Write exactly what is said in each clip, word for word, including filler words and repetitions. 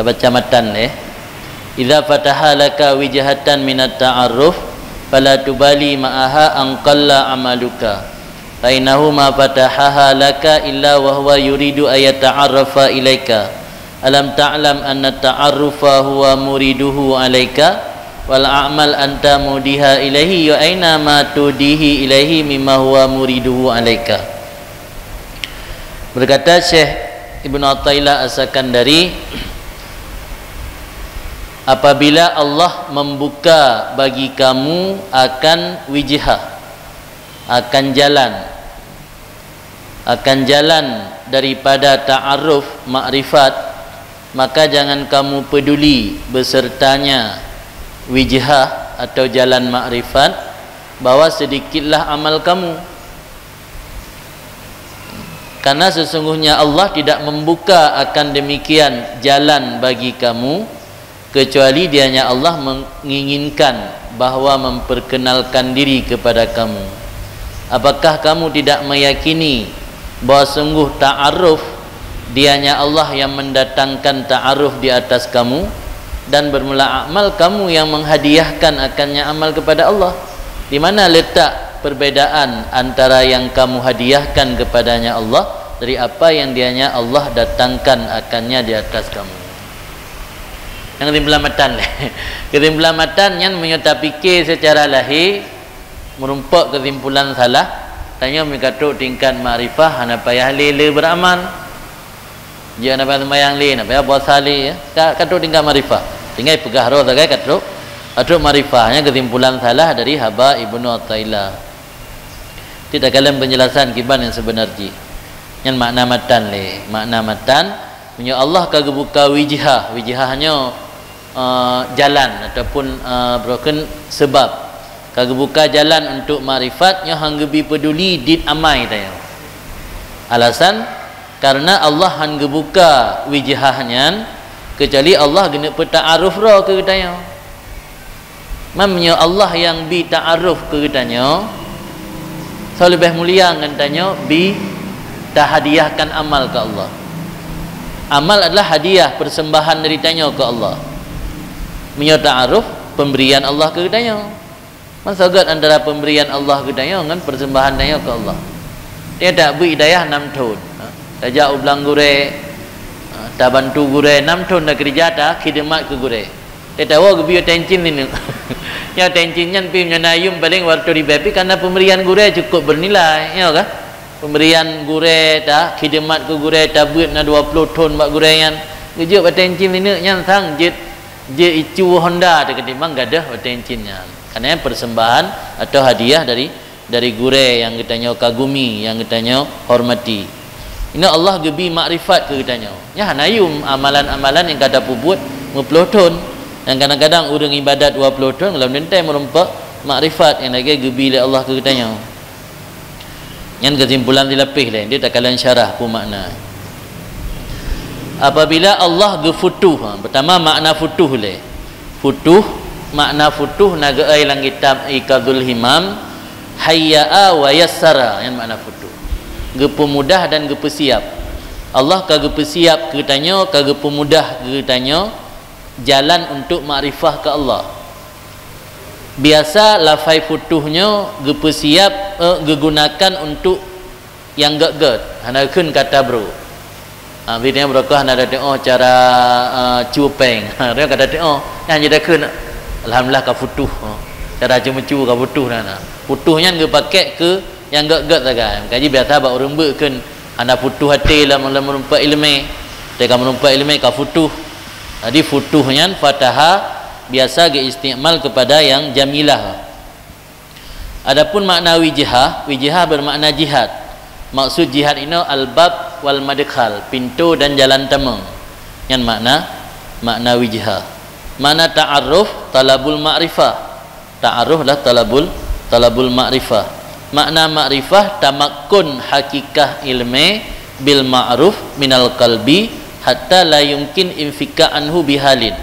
Baca matan, eh. "Idza fataha laka wijhatan minat ta'arruf, fala tubali ma'aha an qalla amaluka. Fa innahu ma fatahaha laka illa wa huwa yuridu an yata'arrafa ilaika. Alam ta'lam anna ta'arrufa huwa muriduhu alaika? Wal a'mal anta mudiha ilaihi, wa aina ma tudihi ilaihi mimma huwa muriduhu alaika." Berkata Syekh Ibnu Athaillah As-Sakandari, "Apabila Allah membuka bagi kamu akan wijhah, akan jalan, akan jalan daripada ta'aruf, makrifat, maka jangan kamu peduli besertanya wijhah atau jalan makrifat, bahwa sedikitlah amal kamu. Karena sesungguhnya Allah tidak membuka akan demikian jalan bagi kamu, kecuali Dianya Allah menginginkan bahwa memperkenalkan diri kepada kamu. Apakah kamu tidak meyakini bahwa sungguh ta'aruf, Dianya Allah yang mendatangkan ta'aruf di atas kamu, dan bermula amal kamu yang menghadiahkan akannya amal kepada Allah? Di mana letak perbedaan antara yang kamu hadiahkan kepadanya Allah dari apa yang Dianya Allah datangkan akannya di atas kamu?" Nyang keusimpulan matan. Keusimpulan matan nyan meunyoe tapike secara lahé, meurumpok keusimpulan salah, tanyoe meukatrok tingkat makrifah hana payah lé le beuramal. Jeuet hana payah seumayang lé, hana payah puasa lé, ya. Ka, katrok tingkat makrifah. Tinggai peugah roh sagai katrok, katrok makrifah. Nyan keusimpulan salah dari haba Ibnu Athaillah. Kita kalon penjelasan kiban yang sebenar jih. Nyan makna matan lé. Makna matan, meunyoe Allah ka geubuka wijhah, wijhah nyoe, eh, jalan ataupun, eh, broken sebab. Ka geubuka jalan untuk makrifat, nyoe han geubi peduli dit amai tanyoe. Alasan, karena Allah han geubuka wijhah nyan, kecuali Allah geuneuk peuta'aruf droe keu geutanyoe. Man meunyoe Allah nyang bi ta'aruf keu geutanyoe, soe leubeh mulia ngon tanyoe bi tahadiahkan amal keu Allah. Amal adalah hadiah, persembahan dari tanyoe keu Allah. Meunyoe ta'aruf, pemberian Allah keu geutanyoe. Man soe gét antara pemberian Allah keu tanyoe ngon persembahan tanyoe keu Allah. Tanyoe tabri hidayah nam thon. Ha? Tajak u blang gurée, ha, tabantu gurée, nam thon takeurija, takhidmat keu gurée. Teuh tawoe geubi watée cin lineuek. Nyan watée cin nyan pih meunyoe na yuem paleng watée ribée pih, karena pemberian gurée cukup bernilai, nyo kah? Pemberian gurée, takhidmat keu gurée, tabeuet na dua ploh thon bak gurée nyan. Geujok watée cin lineuek nyan sang jeuet, jeuet icu Honda teuh ketimbang gadôh watée cin nyan. Karena persembahan atau hadiah dari dari gurée nyang geutanyoe kagumi, nyang geutanyoe hormati. Inoe Allah geubi makrifat keu geutanyoe. Nyan hana yuem amalan-amalan nyang ka tapeubuet meuploh thon. Nyang kadang-kadang ureuëng ibadat dua ploh thon, lam teuntée meurumpok makrifat nyang lagée geubi lé Allah keu geutanyoe. Nyan keusimpulan dilapéh lé, dia takalon syarah peue makna. Apabila Allah geufutuh, ha, pertama makna futuh lé. Futuh, makna futuh na geuai lam kitab Iqadul Himam, hayya'a wa yassara, nyan makna futuh. Geupeumudah dan geupeusiab. Allah ka geupeusiab keu tanyoe, ka geupeumudah keu tanyoe jalan untuk makrifah keu Allah. Biasa lafai futuh nyoe geupeusiab, eh, geugunakan untuk nyang gét-gét, hana kheun kata brôk. Ha, bi tanyoe beureukoh hana tateuoh cara, eh, cue péng. Ha, tanyoe ka tateuoh, nyan jeuet takheun, "Alhamdulillah ka futuh." Ha, cara ceumeucue ka futuh na. Futuh nyan geupakék keu nyang gét-gét sagai. Meukaji biasa bak ureuëng beuet kheun hana futuh até lam, lam meurumpok iéleumé. Teuka meurumpok iéleumé ka futuh. Jadi futuh nyan fataha biasa geuistimal keupada nyang jamilah. Adapun makna wijhah, wijhah bermakna jihad. Maksud jihad inoe al-bab wal madkhal, pintoe dan jalan tamong. Nyan makna, makna wijhah. Makna ta'aruf, talabul ma'rifah. Ta'aruf adalah talabul, talabul ma'rifah. Makna ma'rifah, tamakkun hakikah ilmé bil ma'ruf minal qalbi hatta la yumkin infika anhu bihalin.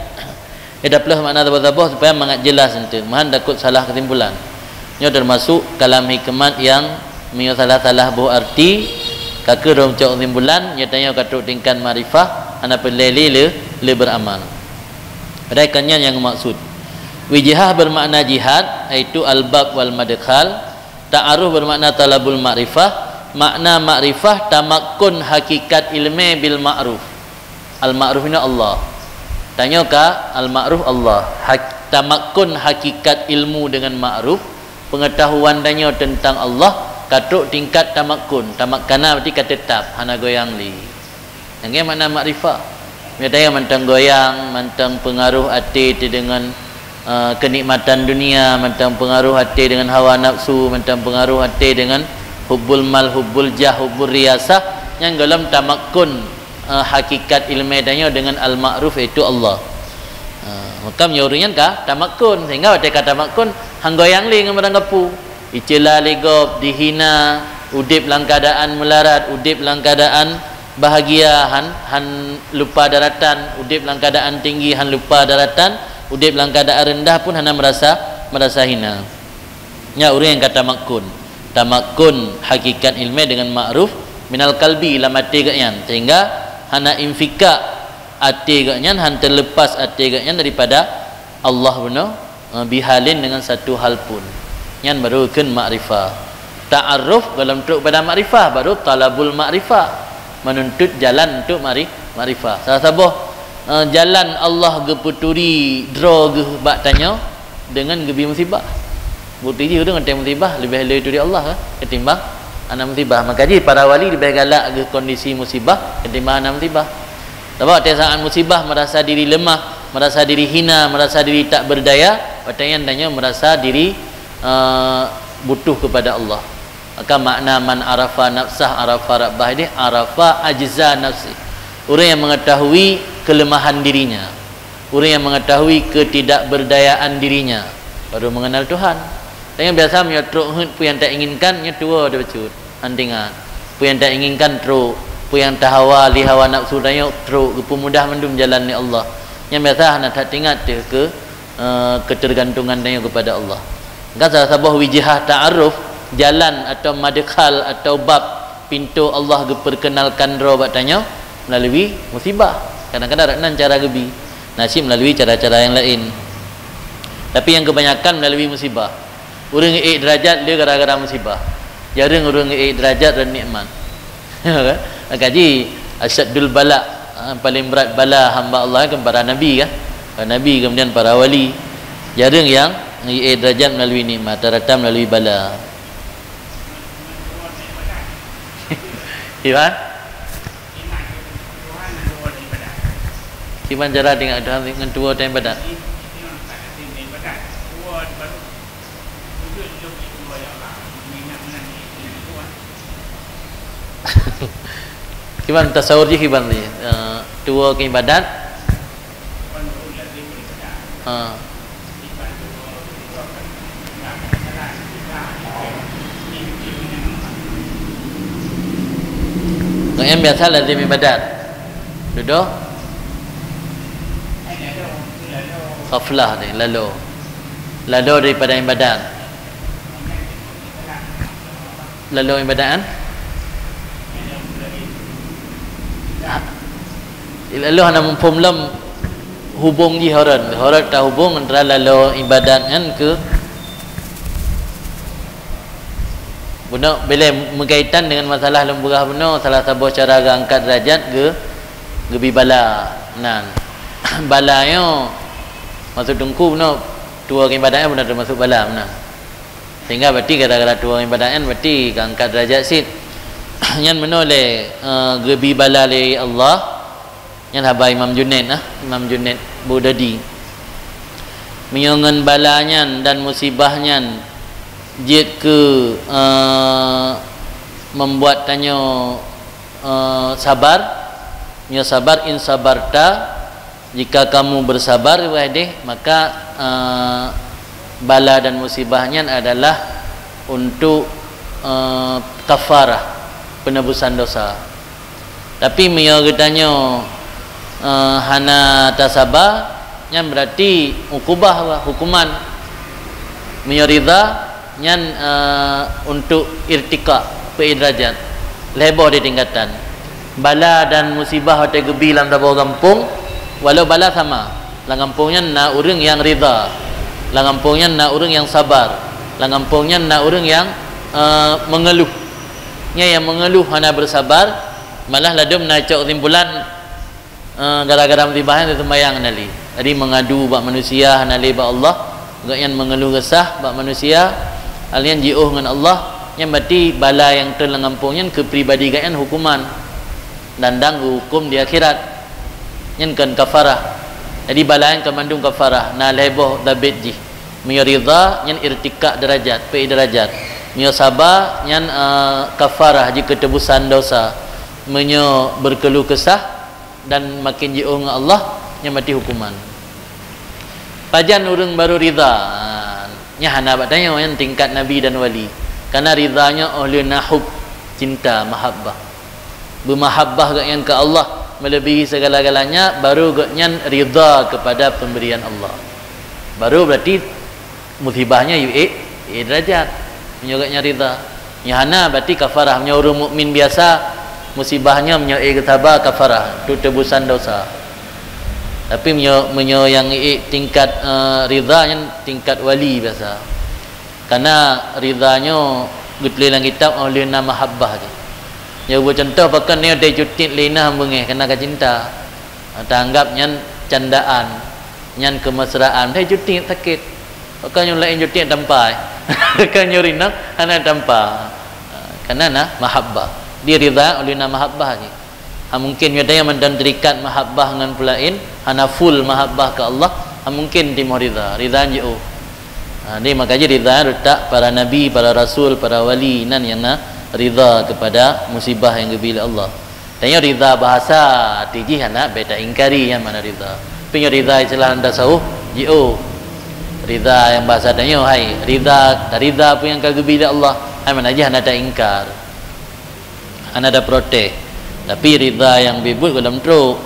Ida peuleueh makna saboh-saboh supaya mangat jelas eunteuk, meuhan takot salah keusimpulan. Nyoe teumasok kalam hikmat nyang meunyoe salah-salah boh arti, ka keuh rhom cok keusimpulan, nyoe tanyoe ka trok tingkat makrifah, hana peureulée lé le-, le beuramal. Padahai kon nyan nyang maksud. Wijhah bermakna jihad, yaitu al-bab wal madkhal. Ta'aruf bermakna talabul ma'rifah. Makna ma'rifah tamakkun hakikat ilmé bil ma'ruf. Al-ma'ruf nyoe Allah. Tanyoe ka al-ma'ruf Allah. Hak-, tamakkun hakikat ilmu dengan ma'ruf, pengetahuan tanyoe tentang Allah ka trok tingkat tamakkun. Tamakkana berarti ka tetap, hana goyang lé. Nyang nyan makna makrifah. Meunyoe tanyoe mantong goyang, mantong peungaroh até teuh deungon, eh, keunikmatan dunia, mantong peungaroh até deungon hawa nafsu, mantong peungaroh até deungon hubbul mal, hubbul jah, hubbul riasah, nyan gohlom tamakkun, eh, hakikat ilmé tanyoe deungon al-ma'ruf, yaitu Allah. Eh, maka meunyoe ureuëng nyan ka tamakkun, sehingga watée ka tamakkun, han goyang lé ngon barang gapu. Diceula lé gob, dihina, udeb lam keuadaan meularat, udeb lam keuadaan bahagia, han, han lupa daratan, udeb lam keuadaan tinggi, han lupa daratan, udeb lam keuadaan reundah pun hana meurasa, meurasa hina. Nyan ureuëng nyang ka tamakkun. Tamakkun hakikat ilmé deungon ma'ruf minal kalbi, lam até geuhnyan, sehingga hana infikak até geuhnyan, han teuleupas até geuhnyan daripada Allah bunoe, eh, bihalin, dengan satu hal pun. Nyan baru kheun makrifah. Ta'aruf gohlom trok pada makrifah, baru talabul makrifah, menuntut jalan untuk mari-, makrifah. Salah saboh, eh, jalan Allah geupeuturi droe geuh bak tanyoe deungon geubi musibah. Bukti jih ureuëng watée musibah leubeh le turi Allah, kan, ketimbang hana musibah. Maka jih para wali leubeh galak geuh kondisi musibah ketimbang hana musibah. Sabab watée saat musibah merasa diri lemah, merasa diri hina, merasa diri tak berdaya, watée nyan tanyoe merasa diri, eh, butuh kepada Allah. Maka makna man arafa nafsah arafa rabbah ini, arafa ajza nafsi. Ureuëng yang mengetahui kelemahan dirinya, ureuëng yang mengetahui ketidakberdayaan dirinya, baru mengenal Tuhan. Tanyoe biasa meunyoe trok heuet peue nyang tak inginkan, nyoe tuwoe teuh bacut. Han teuingat. Peue nyang tak inginkan trok, peue nyang tahawa lé hawa nafsu tanyoe trok, geupeumudah mandum jalan lé Allah. Nyan biasa hana that teuingat teuh keu, eh, ketergantungan tanyoe kepada Allah. Kan salah saboh wijhah ta'aruf, jalan atau madkhal atau bab, pintoe Allah geuperkenalkan droe bak tanyoe melalui musibah. Kadang-kadang rot nan cara geubi, na cit melalui cara-cara yang lain. Tapi yang kebanyakan melalui musibah. Ureuëng ék deurajat le gara-gara musibah. Jareueng ureuëng ék deurajat rot nikmat. Kan? Maka jih asyaddul bala, ha, paling berat bala hamba Allah kan para nabi, kan? Para nabi, kemudian para wali. Jareueng nyang ék deurajat melalui nikmat, rata-rata melalui bala. Iban? Kiban cara teuingat Tuhan ngon tuwoe teuh ibadat? Kiban tasawur jih kiban tadi? Eh, tuwoe keu ibadat. Ha. Ngon biasa lazim ibadat. Dudoe? Ghaflah ni, lalo. Lalo daripada ibadat. Lalo ibadat, kan? Ha. Lalo hana muphom lom hubung jih horot. Horot tahubung antara lalo ibadat nyan keu Bunoe bilé meukaitan deungon masalah lôn peugah bunoe, salah saboh cara geuangkat deurajat geu-, geubi bala. Nan, bala nyoe maksud Teungku bunoe, tuwoe keu ibadat nyan bunoe teumasuk bala meunan. Sehingga berarti gara-gara tuwoe keu ibadat nyan berarti geuangkat deurajat cit. Nyan meunoe lé, eh, geubi bala lé Allah. Nyan haba Imam Junaid, ah, Imam Junaid Baghdadi. Meunyoe ngon bala nyan dan musibah nyan jeuet keu, eh, membuat tanyoe, eh, sabar, nyoe sabar, in sabarta, jika kamu bersabar, wahai deh, maka, eh, bala dan musibah nyan adalah untuk, eh, kafarah, penebusan dosa. Tapi meunyoe geutanyoe, eh, hana tasaba, nyan berarti ukubah, hukuman. Meunyoe ridha, nyan, eh, untuk irtika, peuék derajat. Lhée boh di tingkatan. Bala dan musibah watée geubi lam saboh gampông, Walau bala sama, lam gampông nyan na ureuëng nyang ridha, lam gampông nyan na ureuëng nyang sabar, lam gampông nyan na ureuëng nyang, eh, mengeluh. Nyan nyang mengeluh hana bersabar, malah ladom na cok kesimpulan, eh, gara-gara musibah nyan teuseumbayang hana lé. Jadi mengadu bak manusia hana lé bak Allah, gobnyan mengeluh kesah bak manusia, hal nyan jiôh ngon Allah, nyan berarti bala nyang treun lam gampông nyan keu pribadi gobnyan hukuman. Dan dang geuhukum di akhirat. Nyan kon kafarah. Jadi bala nyan kon mandum kafarah, na lhée boh dabet jih. Meunyoe ridha, nyan irtika derajat, peuék derajat. Meunyoe saba, nyan, eh, kafarah, jih keutebusan dosa. Meunyoe berkeluh kesah dan makin jiôh ngon Allah, nyan mati hukuman. Pajan ureuëng baru ridha? Ha, nyan hana bak tanyoe, nyan tingkat nabi dan wali. Karena ridha nyoe óh lheueh na hub, cinta, mahabbah. Beumahabbah gobnyan keu Allah melebihi segala-galanya, baru gobnyan ridha kepada pemberian Allah. Baru berarti musibah nyan yue ék, ék derajat. Meunyoe gobnyan ridha. Nyoe hana berarti kafarah. Meunyoe ureuëng mukmin biasa, musibah nyan meunyoe ék geusaba kafarah, untuk tebusan dosa. Tapi meunyoe, meunyoe nyang ék tingkat, eh, ridha nyan tingkat wali biasa. Karena ridha nyoe geutuléh lam kitab óh lheueh na mahabbah jih. Nyoe beucontoh pakon nyoe teucutit lé inah beungéh karena ka cinta. Taanggap nyan candaan, nyan keumesraan. Teucutit sakét. Pakon nyoe laén cutit tampa. Pakon nyoe rinong hana tampa. Karena na mahabbah. Di ridha óh lheueh na mahabbah jih. Ha, mungkin nyoe tanyoe mantong terikat mahabbah ngon peulaén, hana full mahabbah keu Allah, ha, mungkin timoh ridha, ridha jiôh. Ha, jadi maka jih ridha letak para nabi, para rasul, para wali, nan nyang na ridha kepada musibah nyang geubri lé Allah. Tanyoe ridha bahasa, arti jih hana beta ingkari nyang mana ridha. Tapi nyoe ridha istilah lam tasawuf, jiôh. Ridha nyang bahasa tanyoe, hai, ridha, ridha peue nyang ka geubri lé Allah, hai, mana jih hana taingkar. Hana ada protes. Tapi ridha nyang beubuet gohlom trok.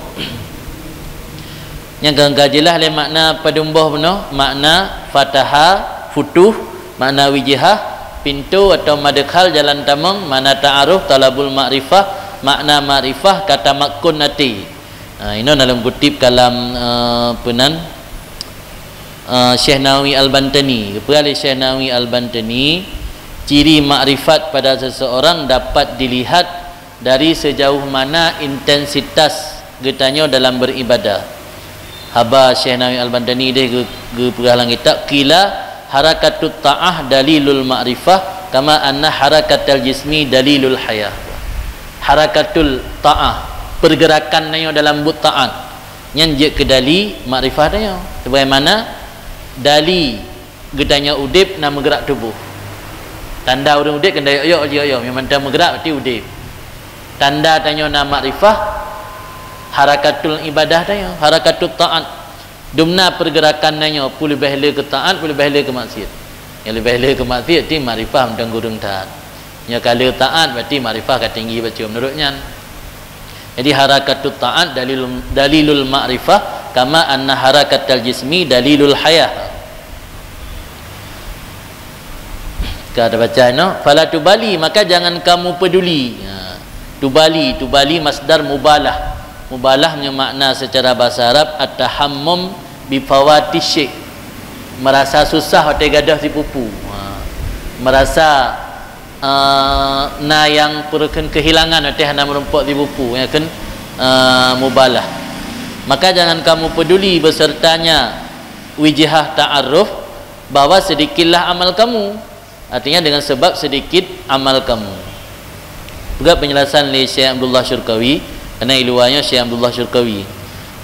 Nyang ka, ka jeulaih lé makna padum boh bunoe, makna fataha, futuh, makna wijihah, pintoe atau madkhal, jalan tamong, makna ta'aruf, talabul ma'rifah, makna ma'rifah, ka tamakkun até. Ha, inoe na lôn kutip kalam, eh, peunan, eh, Syekh Nawawi Al-Bantani. Geupeugah lé Syekh Nawawi Al-Bantani, ciri makrifat pada seseorang dapat dilihat dari sejauh mana intensitas geutanyoe dalam beribadah. Haba Syekh Nawawi Al-Bantani deh geu-, geupeugah lam kitab, qila harakatut ta'ah dalilul ma'rifah, kama anna harakatal jismi dalilul hayah. Harakatul ta'ah, pergerakan tanyoe dalam buet taat, nyan jeuet keu dali makrifah tanyoe. Sebagaimana dali geutanyoe udeb na meugeurak tuboh. Tanda ureuëng udeb keunan yok-yok, yok-yok, nyang mantong meugeurak berarti udeb. Tanda tanyoe na makrifah, harakatul ibadah tanyoe, harakatut taat. Dumna pergerakan tanyoe, peue leubeh le keu taat, peue leubeh le keu maksiat. Nyang leubeh le keu maksiat ti makrifah mantong ureuëng taat. Nyoe ka le taat berarti makrifah ka tinggi bacut meunurot nyan. Jadi harakatut taat dalilul, dalilul makrifah, kama anna harakatal jismi dalilul hayah. Ka tabaca inoe, fala tubali, maka jangan kamu peduli. Ha, tubali, tubali masdar mubalah. Mubalah ngon makna secara bahasa Arab at-tahammum bi fawati syai'. Merasa susah watée gadôh sipupu. Ha, merasa, eh, na nyang peureukeun kehilangan watée hana meurumpok sipupu, nyan kheun, eh, mubalah. Maka jangan kamu peduli besertanya wijihah ta'aruf, bahwa sedikitlah amal kamu. Artinya, dengan sebab sedikit amal kamu. Peugah penjelasan lé Syekh Abdullah Syurkawi, karena iluwanya Syekh Abdullah Syurkawi.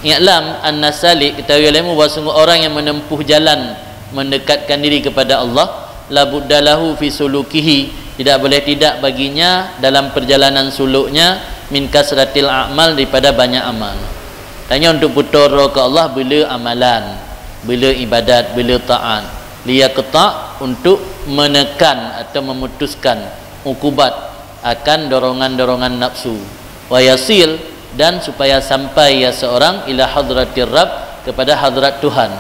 I'lam anna salik, ketahui olehmu bahwa sungguh orang yang menempuh jalan mendekatkan diri kepada Allah, la budda lahu fi sulukihi, tidak boleh tidak baginya dalam perjalanan suluknya, min kasratil a'mal, daripada banyak amal. Tanyoe untuk putôh droe keu Allah, beu le amalan, beu le ibadat, beu le taat. Liyaqta', untuk menekan atau memutuskan, ukubat akan dorongan-dorongan nafsu. Wa yasil, dan supaya sampai ia seorang ila hadratir Rabb, kepada hadrat Tuhan.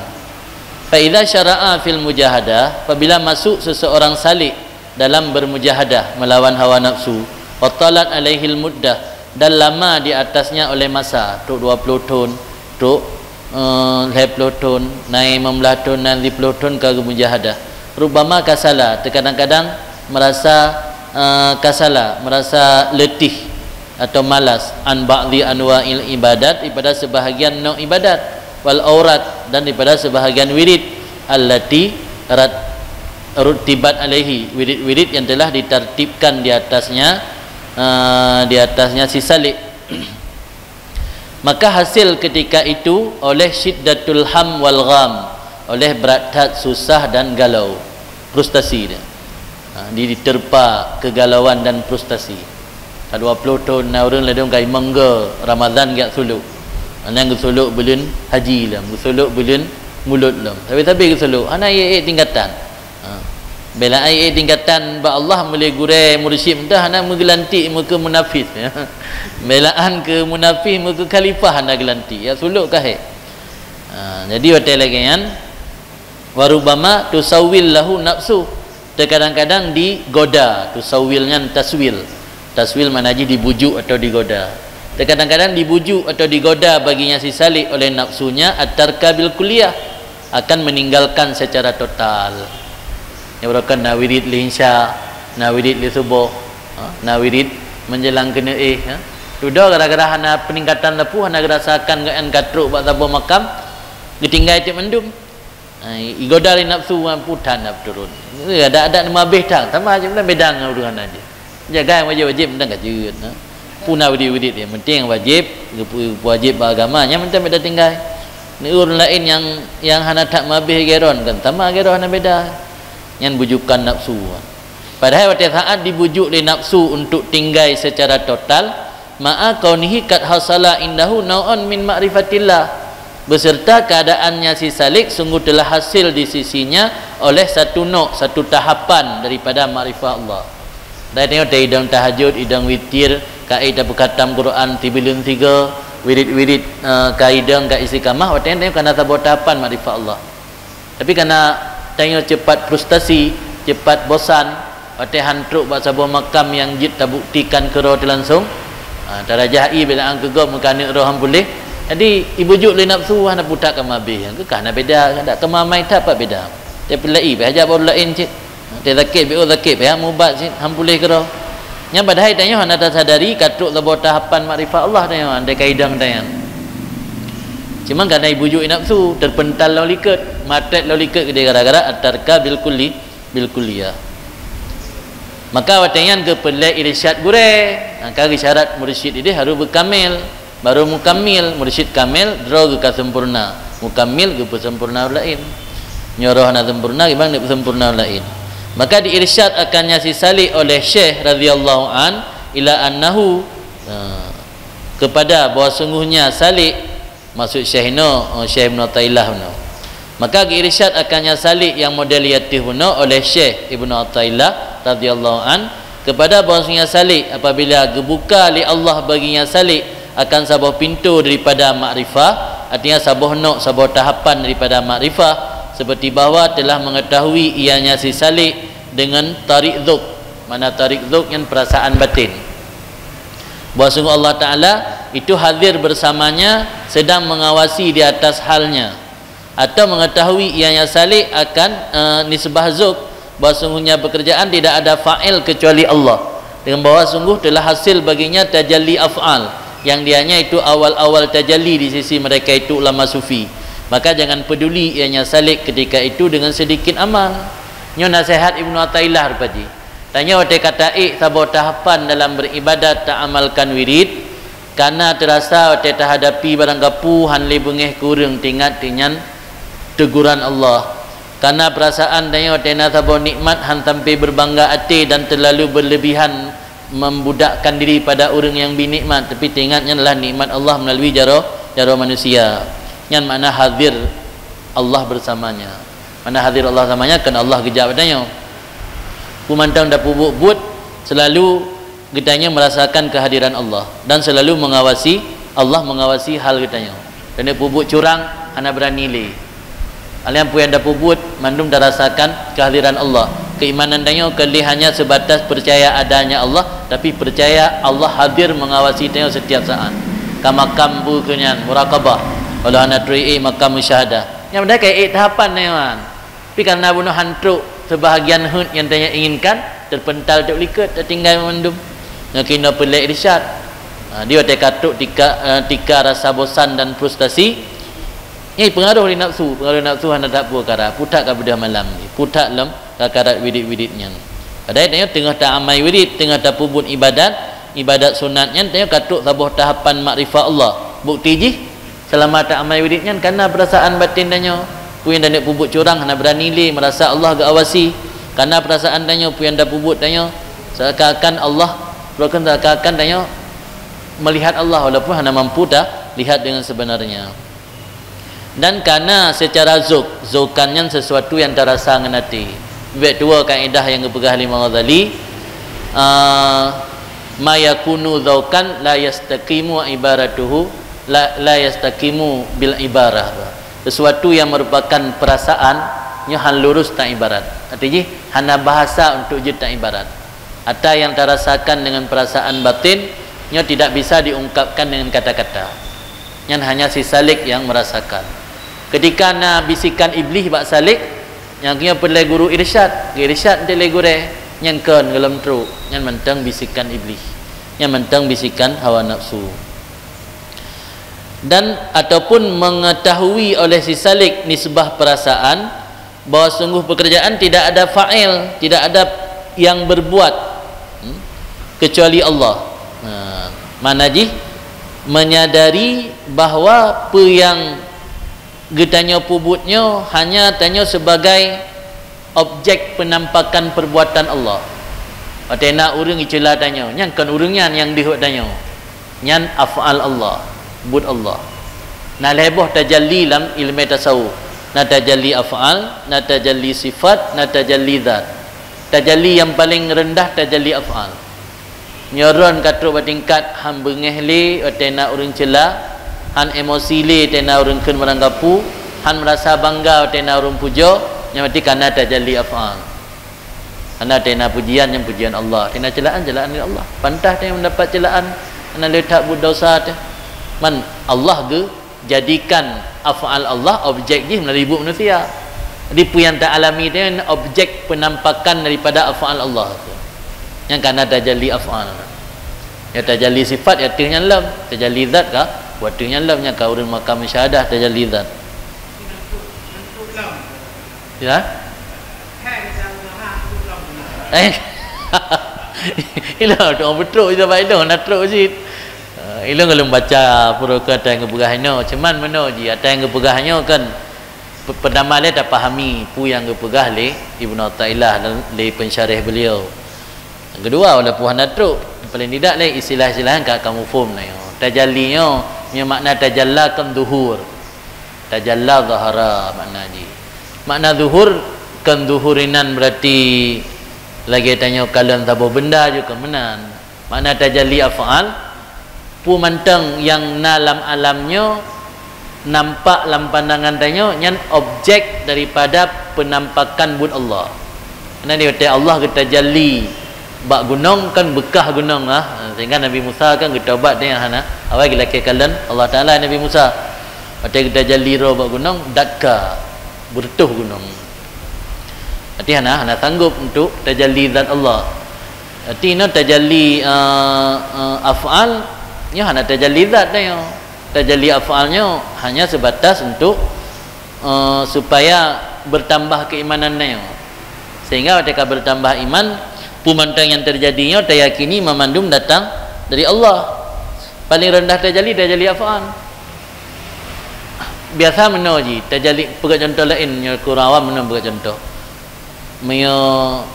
Fa idza syara'a fil mujahadah, apabila masuk seseorang salik dalam bermujahadah melawan hawa nafsu, wa talat alaihil muddah, dan lama di atasnya oleh masa, trok dua puluh thon, trok eh, lhèe ploh thôn, na limong blaih thôn, na siplôh thôn ka geumujahadah. Rubbama kasala, teukadang-kadang meurasa, eh, kasala, meurasa leutih atau malas, an ba'dhi anwa'il ibadat, daripada sebahagian nau' ibadat, wal aurat, dan daripada sebahagian wirid, allati rat-, ruttibat alaihi, wirid-wirid yang telah ditartibkan di atasnya, eh, di atasnya si Salik. Maka hasil ketika itu oleh syiddatul ham wal gham, oleh brat that susah dan galau, frustasi dia. Ha, di-, diterpa kegalauan dan frustasi. Ka dua ploh thôn na ureueng ladôm ka limong go Ramadhan geujak suluk. Nyang geusuluk buleuen haji lom, geusuluk buleuen mulod lom. Tapi-tapi geusuluk, hana ék-ék tingkatan. Ha. Beulaan ék tingkatan bak Allah meulé gurée mursyid meuntah hana meugeulantik meukeue munafis. Beulaan keu munafis meukeue khalifah hana geulantik. Ya suluk ka hék. Ha, jadi watée lagée nyan, wa rubbama tusawwil lahu nafsu. Teukadang-kadang digoda, tusawwil nyan taswil. Taswil makna jih dibujuk atau digoda. Teukadang-kadang dibujuk atau digoda baginya si Salik oleh nafsunya at-tarka bil kulliyah, akan meninggalkan secara total. Nyoe baroe kan na wirid lé insya, na wirid lé suboh, ha, na wirid menjelang keuneuk éh, ha. Dudoe gara-gara hana peningkatan lapu, hana geurasakan geuh nyan ka trok bak saboh makam, geutinggai tiep mandum. Ha, igoda lé nafsu nyan putan na turun. Adak-adak neumabeh tang, sama aja meunan beda ngon ureueng hana jih. Jagai wajéb-wajéb meunan ka jeuet, ha. Puna wirid-wirid, yang penting wajéb, geupeu-, geupeuwajéb bak agama, nyan mantong beda tinggai. Neu ureueng laén nyang, nyang hana that mabeh geron kan, sama geron hana beda. Nyan bujukan nafsu. Padahai watée saat dibujuk lé nafsu untuk tinggai secara total, ma'a kaunihi qad hasala indahu nau'un min ma'rifatillah. Beserta keadaannya si Salik sungguh telah hasil di sisinya oleh satu nau', satu tahapan daripada makrifah Allah. Dai tanyoe teuidong tahajud, idong witir, ka ék tapeukhatam Quran sibuleuen sigoe, wirid-wirid, eh, ka idong ka istiqamah, watée nyan tanyoe kana saboh tahapan makrifah Allah. Tapi kana tanyoe cepat frustasi, cepat bosan, watée han trok bak saboh makam nyang jeuet tabuktikan keudroe teuh langsong, ha, tarajah ie beulaan keu gob meukaneuk roh han puléh. Jadi ibujuk lé nafsu hana putak ka mabeh, keu ka hana beda, dak keumamai that pat beda. Tapi lagi beh hajat baru laén cit. Teuh sakét, beu sakét, payah mubat cit, han puléh keudroe. Nyan padahai tanyoe hana tasadari ka trok saboh tahapan makrifah Allah tanyoe, andai ka idong tanyoe. Cuma kana ibujuk nafsu, teupeuntal lom likot, matet lom likot keudeh gara-gara at-tarka bil kulli, bil kulliyah. Maka watée nyan geupeureulée irsyad gurée, maka geusyarat mursyid ideh harôh beukamel. Baru mukamil, mursyid kamil, droe geuh ka sempurna. Mukamil geupeusempurna ureueng laén. Nyoe roh hana sempurna, gimana geupeusempurna ureueng laén? Maka diirsyad akannya si Salik oleh Syekh radhiyallahu an ila annahu, eh, kepada bahwa sungguhnya Salik, maksud Syekh inoe, eh, Syekh Ibnu Athaillah inoe. Maka geuirsyad akannya Salik nyang model nyan teuh bunoe oleh Syekh Ibnu Athaillah radhiyallahu an, kepada bahwasanya Salik, apabila geubuka lé Allah baginya Salik akan saboh pintoe daripada makrifah, artinya saboh nau', saboh tahapan daripada makrifah, seperti bahwa telah mengetahui ianya si Salik dengan tarik dzauq. Makna tarik dzauq nyan perasaan batin. Bahwa sungguh Allah Taala itu hadir bersamanya, sedang mengawasi di atas halnya. Atau mengetahui ianya Salik akan, eh, nisbah dzauq, bahwa sungguhnya pekerjaan tidak ada fa'il kecuali Allah, dengan bahwa sungguh telah hasil baginya tajalli af'al, yang dianya itu awal-awal tajalli di sisi mereka itu ulama sufi. Maka jangan peduli ianya Salik ketika itu dengan sedikit amal. Nyoe nasihat Ibnu Athaillah rupa jih. Tanyoe watée ka taék saboh tahapan dalam beribadat, taamalkan wirid, kana teurasa watée tahadapi barang gapu han lé beungéh keu ureueng, teuingat keu nyan teguran Allah. Kana peurasaan tanyoe watée na saboh nikmat han sampai berbangga até dan terlalu berlebihan membudakkan diri pada ureueng nyang bi nikmat, tapi teuingat nyan adalah nikmat Allah melalui jaroe, jaroe manusia. Nyan makna hadir Allah bersamanya. Makna hadir Allah bersamanya, kon Allah geujak bak tanyoe. Peue mantong tapeubuet-buet, selalu geutanyoe merasakan kehadiran Allah dan selalu mengawasi, Allah mengawasi hal geutanyoe. Keuneuk peubuet curang, hana berani lé. Alheuh peue nyang tapeubuet, mandum tarasakan kehadiran Allah. Keimanan tanyoe kon lé hanya sebatas percaya adanya Allah, tapi percaya Allah hadir mengawasi tanyoe setiap saat. Ka makam peue keu nyan, muraqabah. Walau hana trok ék makam musyahadah. Nyang padahai ka ék tahapan nyoe kan. Tapi karena bunoe han trok seubahagian heuet nyang tanyoe inginkan, terpental teuk likot, tertinggai mandum. Nyoe keunoe peureulée irsyad. Ha, di watée ka trok tika, eh, tika rasa bosan dan frustasi, nyan pengaruh lé nafsu, pengaruh nafsu hana that peukara, putak ka beudôh malam, putak lom ka karab wirit-wirit nyan. Padahai tanyoe teungoh ta amai wirit, teungoh tapeubuet ibadat, ibadat sunat nyan tanyoe ka trok saboh tahapan makrifat Allah. Bukti jih, seulama ta amai wirit nyan kana peurasaan batin tanyoe, peue nyang taneuk peubuet curang hana beurani lé, meurasa Allah geuawasi. Kana peurasaan tanyoe, peue nyang tapeubuet tanyoe seakan-akan Allah, bahkan seakan-akan tanyoe melihat Allah walaupun hana mampu ta lihat dengan sebenarnya. Dan kana seucara zuk, zukan nyan sesuatu nyang tarasa ngon até. Bèk tuwoe kaedah nyang geupeugah lé Imam Ghazali, ah, "Ma yakunu zaukan la yastaqimu ibaratuhu, la, la yastaqimu bil ibarah." Sesuatu yang merupakan perasaan, nyoe han lurus ta ibarat. Arti jih, hana bahasa untuk jeuet ta ibarat. Ata yang tarasakan dengan perasaan batin, nyoe tidak bisa diungkapkan dengan kata-kata. Nyan hanya si salik yang merasakan. Ketika na bisikan Iblih bak salik, nyang nyoe peureulée guru irsyad, geuirsyad lé gurée, nyan kon gohlom trok, nyan mantong bisikan Iblih. Nyan mantong bisikan hawa nafsu. Dan ataupun mengetahui oleh si salik nisbah perasaan, bahwa sungguh pekerjaan tidak ada fa'il, tidak ada yang berbuat, hmm, kecuali Allah. Nah, makna jih menyadari bahwa peue nyang geutanyoe peubuet nyoe hanya tanyoe sebagai objek penampakan perbuatan Allah. Watée na ureuëng jiceula tanyoe, nyan kon ureuëng nyan nyang deuh bak tanyoe. Nyan af'al Allah, buet Allah. Na lhée boh tajalli lam iéleumé tasawuf. Na tajalli af'al, na tajalli sifat, na tajalli zat. Tajalli nyang paleng reundah tajalli af'al. Nyoe droen ka trok bak tingkat han beungéh lé watée na ureuëng ceula, han emosi lé watée na ureuëng kheun barangkapeue, han meurasa bangga watée na ureuëng pujoe, nyan berarti kana tajalli af'al. Hana watée na pujian, nyan pujian Allah. Watée na ceulaan, ceulaan dari Allah. Pantas tanyoe mendapat ceulaan, hana lé that buet desya teuh. Man, Allah geujadikan af'al Allah objek jih melalui buet manusia. Jadi, peue nyang ta alami teuh nyan objek penampakan daripada af'al Allah tu. Nyang kana tajalli af'al. Ya, tajalli sifat, ya teuh nyan lom. Tajalli zat ka, watée nyan lom, nyan ka ureuëng makam musyahadah tajalli zat. Ya? Eh. Ilong tu beutôi je bak ilong na trok cit. Eh, ilong lôn baca pura keu ata nyang geupeugah inoe, cuman meunoe jih ata nyang geupeugah nyoe kan pe-, peutama lé tapahami peue nyang geupeugah lé Ibnu Athaillah dan lé pensyarah beliau. Nyang keudua, walaupun hana trok, paling tidak lé istilah-istilah nyang ka kamoe phom na nyoe. Tajalli nyoe, nyoe makna tajalla kan zuhur. Tajalla zahara makna jih. Makna zuhur, kon zuhur inan berarti lagée tanyoe kalon saboh benda ju kon meunan. Makna tajalli af'al, peue mantong nyang na lam alam nyoe nampak lam pandangan tanyoe, nyan objek daripada penampakan buet Allah. Karena di watée Allah geutajalli bak gunong, kan beukah gunong, ah, sehingga Nabi Musa kan geutobat dia hana, awai geulakée kalon Allah Taala Nabi Musa. Watée geutajalli droe bak gunong, dakka, beureutoh gunong. Berarti hana, hana sanggup untuk tajalli zat Allah. Berarti inoe tajalli, eh, eh, af'al, nyoe hana tajalli zat nyoe. Tajalli af'al nyoe hanya sebatas untuk eh, supaya bertambah keimanan nyoe. Sehingga watée ka bertambah iman, peue mantong nyang terjadi nyoe tayakini mamandum datang dari Allah. Paling rendah tajalli, tajalli af'al. Biasa meunoe jih, tajalli, peugah contoh laén, nyoe keu ureuëng awam meunoe peugah contoh. Meunyoe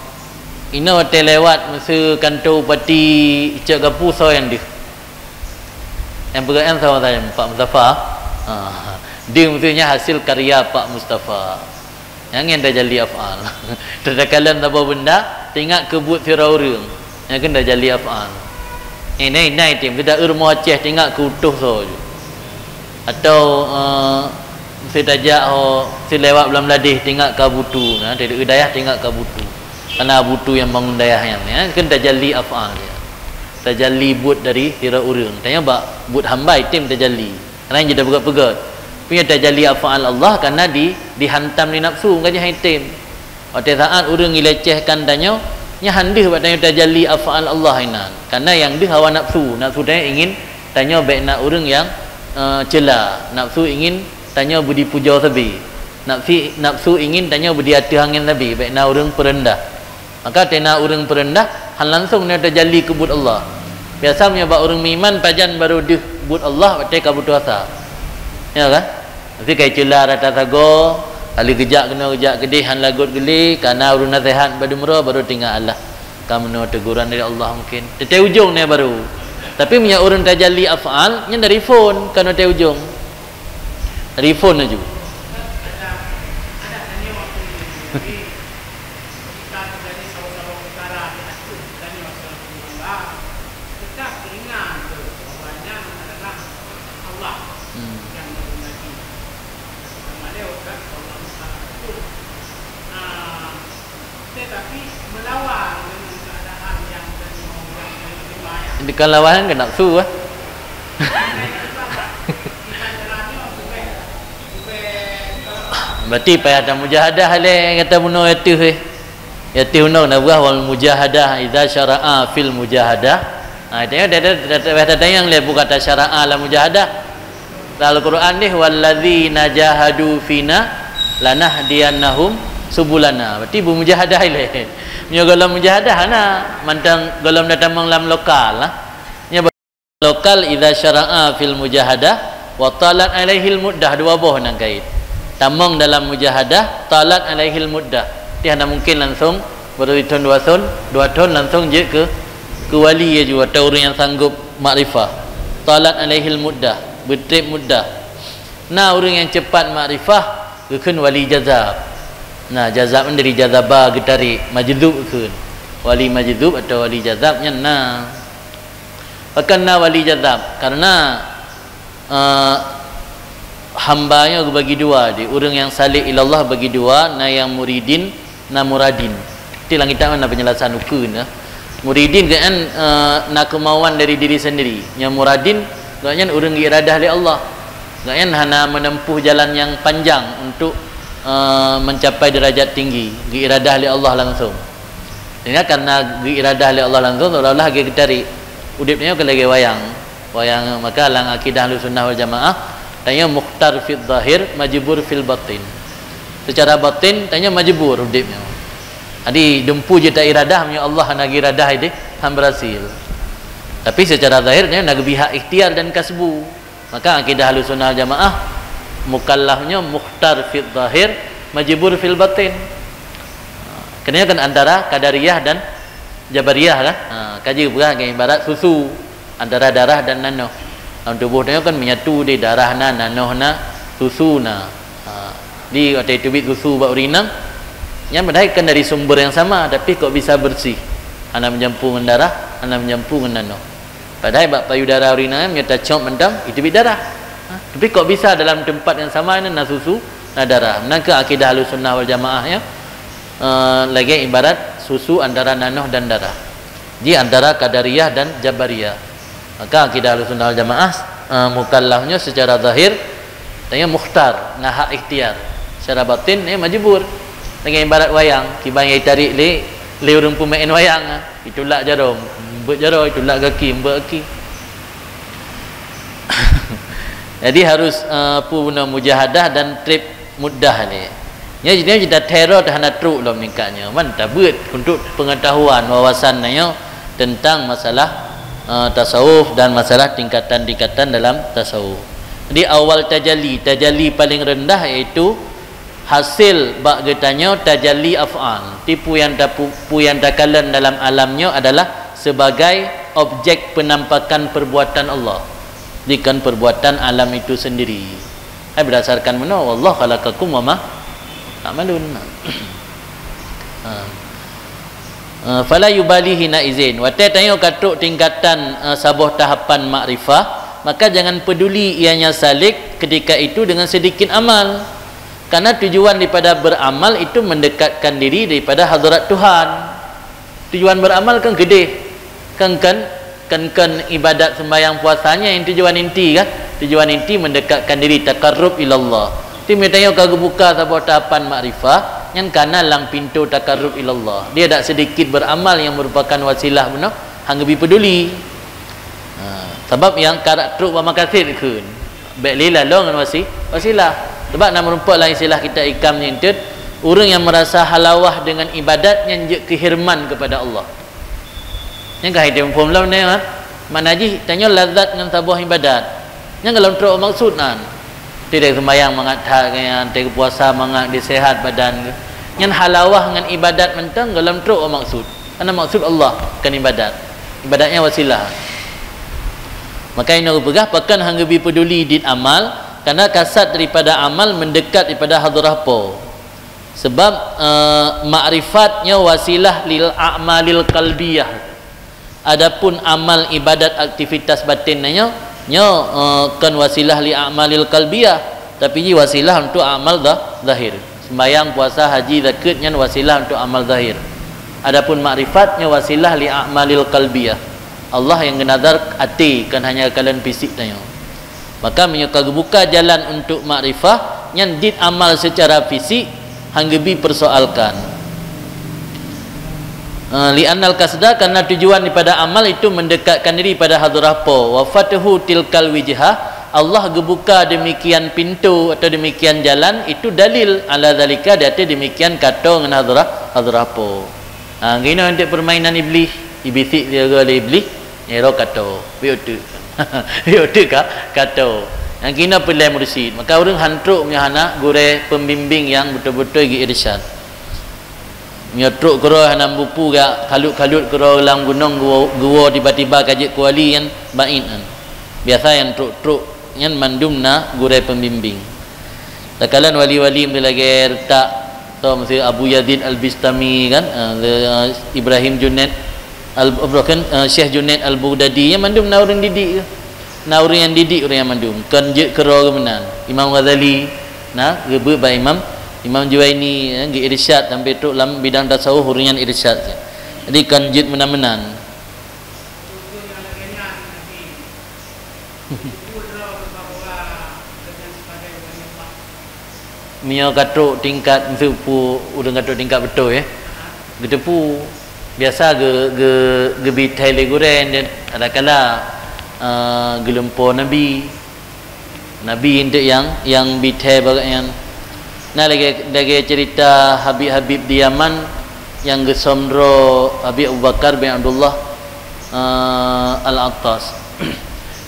inoe watée lewat meuseu kantô bupati Icok Gapu soe nyang deuh. Nyang peugah nyan sama saja, Pak Mustafa. Ha, dia maksudnya hasil karya Pak Mustafa. Nyang nyan tajalli af'al. Takalon saboh benda, teuingat keu buet sidroe ureuëng. Nyan kan tajalli af'al. Eh, nai, nai, tim, teuda rumoh Aceh, teuingat keu utôh soe ju. Atau, eh, si tajak ho, si lewat Blang Meuladeih, teuingat keu Abu Tu. Nah, teuda dayah, teuingat keu Abu Tu. Karena Abu Tu nyang bangun dayah nyan. Nyan kan tajalli af'al dia. Tajalli buet dari sidroe ureuëng. Tanya bak buet hamba item tajalli. Karena jeuet tapeugét-peugét. Nyoe tajalli af'al Allah karena di, dihantam lé nafsu, ka jih item. Watée saat ureuëng ilecehkan tanyoe, nyan han deuh bak tanyoe tajalli af'al Allah inan. Karena nyang deuh hawa nafsu, nafsu tanyoe ingin tanyoe bék na ureuëng nyang, eh, ceula, nafsu ingin tanyoe beudipujoe sabe, nafsi, nafsu ingin tanyoe beudiateueh angén sabe, bék na ureuëng peureundah. Maka watée na ureuëng peureundah, han langsong nyoe tajalli keu buet Allah. Biasa meunyoe bak ureuëng meuiman pajan barô deuh buet Allah watée ka butoe asa. Ya kan? Tapi kai ceula rata sagoe, kali geujak keunoe geujak keudeh han lagot geulé, kana ureuëng naseuhat bak dumroe barô teuingat Allah. Ka meunoe teguran dari Allah mungkin. Teutai ujong nyoe barô. Tapi meunyoe ureuëng tajalli af'al, nyan dari phon, ka nyoe teutai ujong. Dari phon laju. Hmm. Bukan lawan ke nafsu, eh? Berarti payah tamujahadah lé, kata bunoe ateuh, eh. Ya teuh nyoe na buah wal mujahadah, idza syara'a fil mujahadah. Ha, tanya, tanya, tanya, tanya, tanya, tanya, bukan ta syara'a la mujahadah. Dalam Al-Quran deh, "Walladzina jahadu fina lanahdiyannahum subulana." Berarti bermujahadah ilée. Nyoe golom mujahadah na, mantong golom na tamong lam lokal lah. Nyoe lokal idza syara'a fil mujahadah wa talat alaihil muddah, dua boh nan kait. Tamong dalam mujahadah, talat alaihil muddah. Dia hana mungkin langsung baru thon dua thon, dua thon langsung jeuet ke, ke wali ya ju atau ureuëng nyang sanggup makrifah. Talat alaihil muddah, beutreb muddah. Na ureuëng nyang cepat makrifah, geukheun wali jazab. Nah, jazab nyan dari jazaba geutarék, majzub geukheun. Wali majzub atau wali jazab nyan na. Pakon na wali jazab? Karena, eh, hamba nyoe geubagi dua, di ureuëng nyang salik ilallah bagi dua, na nyang muridin, na muradin. Ti lam kitab na penjelasan ukeue na. Muridin geuhnyan, eh, na keumauan dari diri sendiri. Nyang muradin geuhnyan ureuëng geuiradah lé Allah. Geuhnyan hana menempuh jalan nyang panjang untuk, eh, mencapai derajat tinggi, geuiradah lé Allah langsung. Sehingga karena geuiradah lé Allah langsung, seolah-olah geutarek. Udeb nyoe keu lagée wayang. Wayang, maka lam akidah Ahlussunnah wal Jamaah, tanyoe mukhtar fil zahir, majbur fil batin. Secara batin, tanyoe majbur udeb nyoe. Jadi, dumpu jeuet ta iradah, meunyoe Allah hana geuiradah ideh, han berhasil. Tapi secara zahir, tanyoe na geubri hak ikhtiar dan kasbu. Maka akidah Ahlussunnah wal Jamaah, mukallaf nyoe mukhtar fil zahir, majbur fil batin. Ha, keunyoe kan antara Qadariyah dan Jabariyah lah. Ha, kaji peugah ngon ibarat susu antara darah dan nanoh. Dalam tuboh tanyoe kan menyatu di darah na, nanoh na, susu na. Ha, di watée teubiet susu bak ureuëng inong, nyan padahai kan dari sumber yang sama, tapi kok bisa bersih? Hana meujampu ngon darah, hana meujampu ngon nanoh. Padahai bak payudara ureuëng inong nyan meunyoe tacok mantong, iteubiet darah. Ha, tapi kok bisa dalam tempat yang sama na, na susu, na darah? Meunan keuh akidah Ahlussunnah wal Jamaah nyoe, eh, lagée ibarat susu antara nanoh dan darah. Ji antara Qadariyah dan Jabariyah. Maka akidah Ahlussunnah wal Jamaah, eh, mukallaf nyoe secara zahir, tanyoe mukhtar, na hak ikhtiar. Secara batin, eh, majbur. Lagée ibarat wayang, kiban nyang itarek lé, lé ureuëng peumaén wayang, ah. Itulak jaroe, beuet jaroe, itulak gaki, beuet gaki. Jadi harus, eh, peue bunoe mujahadah dan treb muddah lé. Nyoe jinoe jita teror hana trok lom ningkat nyoe. Man tabeuet untuk pengetahuan, wawasan nyoe tentang masalah, eh, tasawuf dan masalah tingkatan-tingkatan dalam tasawuf. Jadi awal tajalli, tajalli paling rendah yaitu hasil bak geutanyoe tajalli af'al. Tipu yang tapu-, pu yang takalon dalam alam nyoe adalah sebagai objek penampakan perbuatan Allah, bukan perbuatan alam itu sendiri. Hai berdasarkan meunoe, "Wallahu khalaqakum wa ma ta'malun." Ha. Eh, fala yubali hina izin. Watée tanyoe ka trok tingkatan, eh, saboh tahapan makrifah, maka jangan peduli ianya salik ketika itu dengan sedikit amal. Karena tujuan daripada beramal itu mendekatkan diri daripada hadrat Tuhan. Tujuan beramal kan keudeh. Kan, kan, kan, kan ibadat sembahyang puasanya yang tujuan inti kan. Tujuan inti mendekatkan diri, taqarrub ilallah. Tapi meunyoe tanyoe ka geubuka saboh tahapan makrifah, nyan kana lam pintoe taqarrub ilallah. Dia dak sedikit beramal yang merupakan wasilah bunoe, hana geubi peduli. Ha, sabab nyang karap trok bak makased kheun. Bék lé laloe ngon wasi-, wasilah. Sabab na meurumpok lam istilah kitab hikam nyang teut, ureuëng yang merasa halawah dengan ibadat nyan jeuet keu hirman kepada Allah. Nyan ka hai teupeue lom nyoe, ha? Makna jih, tanyoe lazat ngon saboh ibadat. Nyan gohlom trok maksud nyan. Teuh seumbahyang mangat that nyan, teuh puasa mangat disehat badan. Nyan halawah ngon ibadat mantong gohlom trok maksud. Karena maksud Allah bukan ibadat. Ibadatnya wasilah. Maka inoe geupeugah, pakon hana geubi peduli dit amal, karena kasad daripada amal mendekat daripada hadrah Po. Sebab, eh, makrifat nyoe wasilah lil a'malil qalbiyah. Adapun amal ibadat aktivitas batin nyoe, nyoe, eh, kon wasilah li a'malil qalbiyah, tapi jih wasilah untuk amal zah-, zahir. Sembahyang, puasa, haji, zakeuet nyan wasilah untuk amal zahir. Adapun makrifat nyoe wasilah li a'malil qalbiyah. Allah yang geunazar até, kon hanya kalon fisik tanyoe. Maka meunyoe ka geubuka jalan untuk makrifah, nyan dit amal secara fisik, hana geubi persoalkan. Eh, li'annal qasda, karena tujuan daripada amal itu mendekatkan diri pada hadrah Po. Wa fathu tilkal wijhah, Allah geubuka demikian pintu atau demikian jalan, itu dalil ala zalika, di atas demikian kato ngon hadrah, hadrah Po. Ha, geuno untuk permainan iblis, ibisik dia oleh iblis, nero kato, bieu tu. Yuk teuka, kato. Nyang kina peulai mursyid. Maka ureuëng han trok meunyoe hana gurée pembimbing nyang beutôi-beutôi geu-irsyad. Meunyoe trok keudroe hana bupu gak kalut-kalut keudroe lam gunong geuwo, geuwo tiba-tiba ka jeuet keu wali nyan bait nyan. Biasa nyang trok-trok nyan mandum na gurée pembimbing. Takalon wali-wali meulagée reutak, so, miseue Abu Yazid Al-Bistami kan, eh, Ibrahim Junaid Al-, apa kan, eh, Syekh Junaid Al-Baghdadi, nyan mandum na ureuëng didik ke. Na ureuëng nyang didik ureuëng nyan mandum. Kon jeuet keudroe geuh meunan. Imam Ghazali, na, geubeuet bak Imam, Imam Juwaini, eh, geu-irsyad sampai trok lam bidang tasawuf ureuëng nyan irsyad. Jadi kon jeuet meunan-meunan. Meunyoe ka trok tingkat, miseue peue ureuëng ka trok tingkat beutôi, eh, geuteupeue. Biasa ge-, ge-, geubi thai lé gurée, dan kadang-kadang, eh, geulumpo Nabi. Nabi eunteuk nyang, nyang bi thai bak nyan. Na lagée, lagée cerita Habib-habib di Yaman nyang geusöm droe Habib Abu Bakar bin Abdullah, eh, Al-Attas.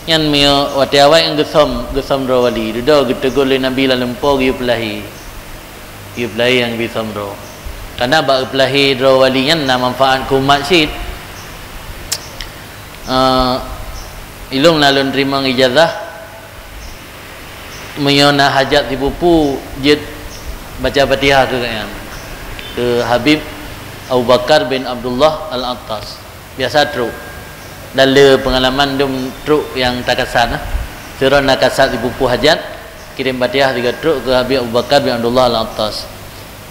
Nyan meunyoe watée awai nyan geusöm, geusöm droe wali. Dudoe geuteugôt lé Nabi lam lumpo geuyue peulahé. Geuyue peulahé nyang bi söm droe. Karena bak geupeulahé droe wali nyan na manfaat keu umat cit. Eh, ilong na lôn teurimong ijazah, meunyoe na hajat sipupu, jeuet baca Fatihah keu gobnyan, keu Habib Abu Bakar bin Abdullah Al-Attas. Biasa trok. Dan le peungalaman dum trok nyang takasat, nah. Sidroe na kasat sipupu hajat, kirém Fatihah sigoe trok keu Habib Abu Bakar bin Abdullah Al-Attas.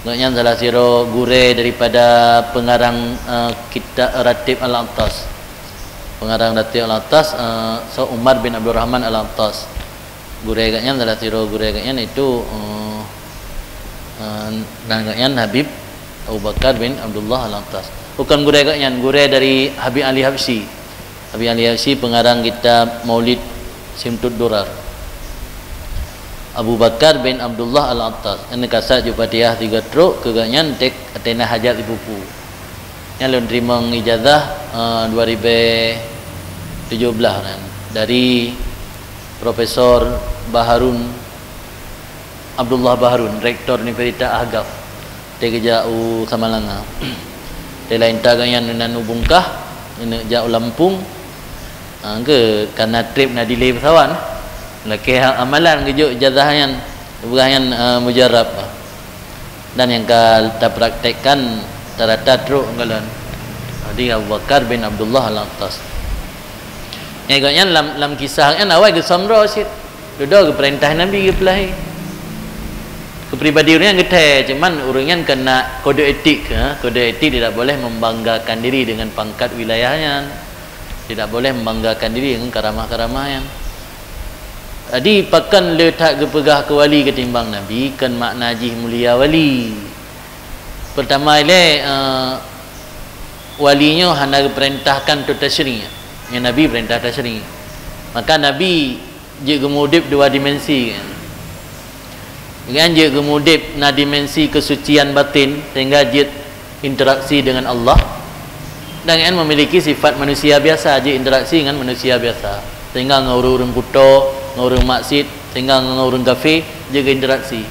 Gobnyan salah sidroe gurée daripada pengarang, eh, kitab Ratib Al-Attas. Pengarang Ratib Al-Attas, eh, so Umar bin Abdurrahman Al-Attas. Gurée gobnyan salah sidroe gurée gobnyan itu, eh, eh, nan gobnyan Habib Abu Bakar bin Abdullah Al-Attas. Bukan gurée gobnyan, gurée dari Habib Ali Habsyi. Habib Ali Habsyi pengarang kitab Maulid Simtud Durar. Abu Bakar bin Abdullah Al-Attas. Nyan kasat jeuet Fatihah sigoe trok keu gobnyan tek ateueh na hajat sipupu. Nyan lôn teurimong ijazah, eh, dua ribée tujoh blaih nyan dari Profesor Baharun, Abdullah Baharun, Rektor Universitas Ahqaf. Watée geujak u Samalanga. Watée laén ta gobnyan nan u Bungkah, keuneuk jak u Lampung. Ha, ke kana treb na delay pesawat. Lakée amalan geujok ijazah nyan, peugah nyan, eh, mujarab. Dan nyang ka tapraktekkan rata-rata trok gohlom. Jadi Abu Bakar bin Abdullah Al-Attas. Nyan gobnyan lam, lam kisah nyan awai geusöm droe cit. Dudoe geupeurintah Nabi geupeulahé. Keu pribadi ureuëng nyan geuthée, cuman ureuëng nyan keuneuk kode etik, ha? Kode etik tidak boleh membanggakan diri dengan pangkat wilayah nyan. Tidak boleh membanggakan diri dengan karamah-karamah nyan. Jadi, pakon le that geupeugah keu wali ketimbang nabi, kon makna jih mulia wali. Pertama ilée, eh, wali nyoe hana geupeurintahkan untuk tasyri'. Nyang nabi peurintah tasyri'. Maka nabi jeuet geumudeb dua dimensi. Kan jeuet geumudeb na dimensi kesucian batin sehingga jeuet interaksi dengan Allah. Dan kan memiliki sifat manusia biasa, jeuet interaksi dengan manusia biasa. Sehingga ngon ureuëng-ureuëng kuto, ngon ureuëng maksiet, sehingga ngon ureuëng kafé jeuet interaksi.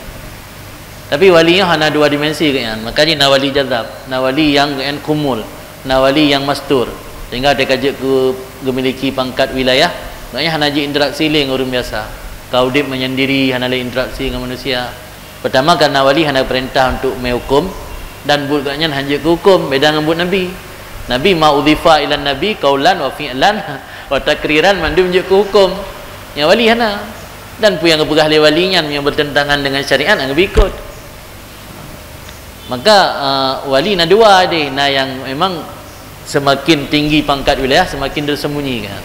Tapi wali nyoe hana dua dimensi geuh nyan. Makanya na wali jazab, na wali nyang geuh nyan kumul, na wali nyang mastur. Sehingga teuka jeuet keu geumiliki pangkat wilayah, geuh nyan hana jeuet interaksi lé ngon ureuëng biasa. Ka udeb menyendiri, hana lé interaksi ngon manusia. Pertama, karena wali hana perintah untuk meuhukum, dan buet geuh nyan hana jeuet keu hukum, beda ngon buet nabi. Nabi ma udhifa ilan nabi qaulan wa fi'lan wa takriran mandum jeuet keu hukum. Nyang wali hana. Dan peue nyang geupeugah lé wali nyan nyang bertentangan dengan syariat, hana geubi ikot. Maka, eh, wali na dua deh, na nyang memang semakin tinggi pangkat wilayah, semakin tersembunyi kan.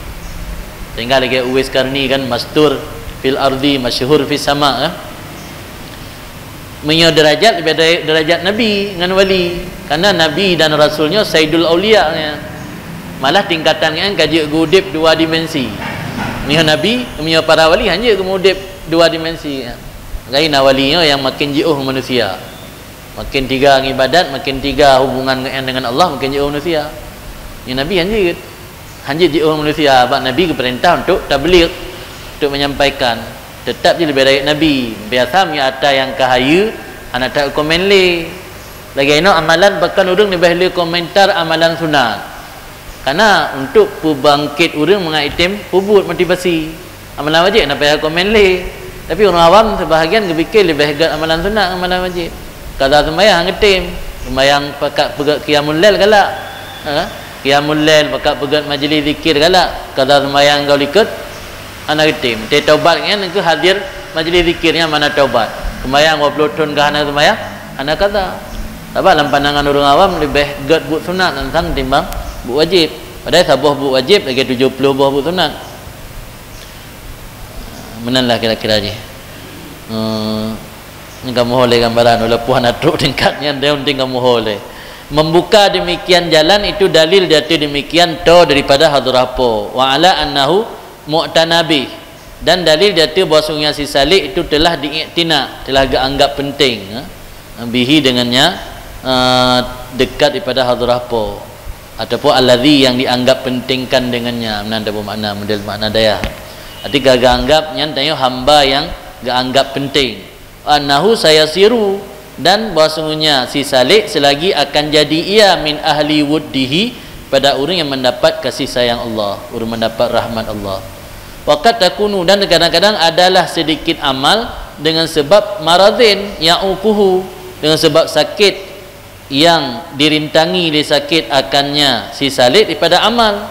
Sehingga lagée Uwais Qarni kan, mastur fil ardi, masyhur fis sama kan. Meunyoe derajat leubeh dari derajat nabi ngon wali, karena nabi dan rasul nyoe saidul aulia nyan. Malah tingkatan nyan ka jeuet geudeb dua dimensi. Meunyoe nabi, meunyoe para wali hana jeuet geumudeb dua dimensi. Lain na wali nyoe nyang makin jiôh manusia. Makin tiga ngibadat, makin tiga hubungan ngon, dengan Allah, makin jiôh manusia. Nyoe nabi hana jeuet. Hana jeuet jiôh manusia, bak nabi geupeurintah untuk tabligh, untuk menyampaikan. Tetap jih leubeh rayeuk nabi. Biasa meunyoe ata nyang ka hayeue, hana takomen lé. Lagée inoe amalan bahkan ureuëng leubeh le komentar amalan sunat. Karena untuk peubangkit ureuëng mangat item peubuet motivasi. Amalan wajéb hana payah komen lé. Tapi ureuëng awam seubahagian geupike leubeh gét amalan sunat ngon amalan wajéb. Kada seumayang han geutem, seumayang pakat peugét qiyamul lail galak. Ha? Qiyamul lail pakat peugét majlis zikir galak. Kada seumayang goe likot hana geutem. Teutobat nyan keuh hadir majlis zikir nyan makna tobat. Seumayang dua puluh thon ka hana seumayang, hana kada. Sabab lam pandangan ureuëng awam leubeh gét buet sunat nyan timbang buet wajéb. Padahai saboh buet wajéb lagée tujoh ploh boh buet sunat. Meunan lah kira-kira jih. Eh, nyoe kamoe ho lé gambaran, walaupun hana trok tingkat nyan, yang penting kamoe ho lé. Membuka demikian jalan itu dalil di ateueh demikian to daripada hadrah Po. Wa ala annahu mu'tana bih. Dan dalil di ateueh bahwa sungguhnya si Saleh itu telah diiktina, telah geuanggap penting, eh, bihi dengannya, eh, dekat daripada hadrah Po. Ataupun alladzi yang dianggap pentingkan dengannya, meunan teuh makna, model makna dayah. Arti ka geuanggap nyan tanyoe hamba yang geuanggap penting. Annahu sayasiru, dan bahwasungguhnya si Saleh selagi akan jadi ia min ahli wuddihi, pada ureuëng yang mendapat kasih sayang Allah, ureuëng mendapat rahmat Allah. Wa qad takunu, dan kadang-kadang adalah sedikit amal dengan sebab maradhin ya'uquhu, dengan sebab sakit yang dirintangi lé sakit akannya si Saleh daripada amal.